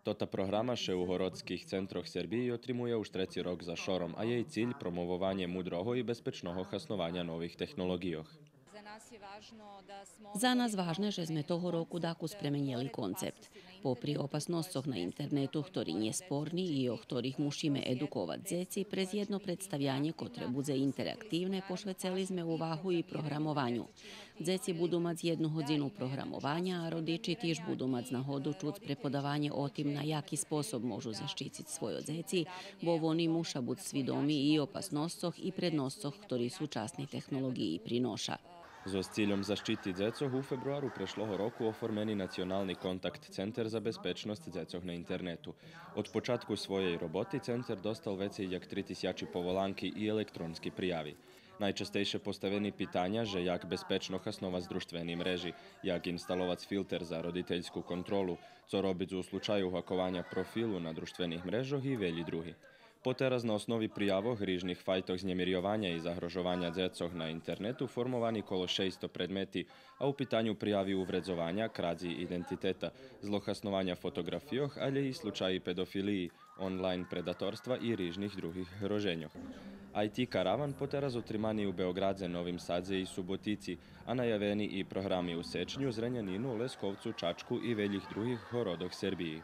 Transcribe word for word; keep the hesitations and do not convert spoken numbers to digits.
Тота програма ше у городских центрох Сербиї отримує уж треци рок за шором, а єй циль промовованє мудрого и безпечного хаснованя нових технолоґийох. За нас важне же зме того року дакус пременєли концепт. Попри опасносцох на интернету, хтори нє спорни и о хторих мушиме едуковац дзеци, през єдно представянє котре будзе интерактивне пошвецели зме увагу и програмованю. Дзеци буду мац єдну годзину програмованя, а родичи тиж буду мац нагоду чуц преподаванє о тим на яки способ можу защициц свойо дзеци, бо вони муша буц свидоми и опасносцох и предносцох хтори сучасни технолоґиї приноша. Зоз цильом защити дзецох у фебруару прешлого року оформени Национални контакт центер за безпечносц дзецох на интернету. Од початку своєй роботи центер достал вецей як три тисячи поволанки и електронски прияви. Найчастейше поставени питаня же як безпечно хасновац дружтвени мрежи, як инсталовац филтер за родительску контролу, цо робиц у случаю гакованя профилу на дружтвених мрежох и велї други. Потераз на основи приявох, рижних файтох знємирйованя и загрожованя дзецох на интернету формовани коло шейсто предмети, а у питаню прияви увредзованя, крадзи идентитета, злохаснованя фотоґрафийох, алє и случаї педофилиї, онлайн предаторства и рижних других гроженьох. Ай Ти караван потераз отримани у Беоґрадзе, Новим Садзе и Суботици, а наявени и програми у Сечню, Зренянину, Лесковцу, Чачку и велїх других городох Сербиї.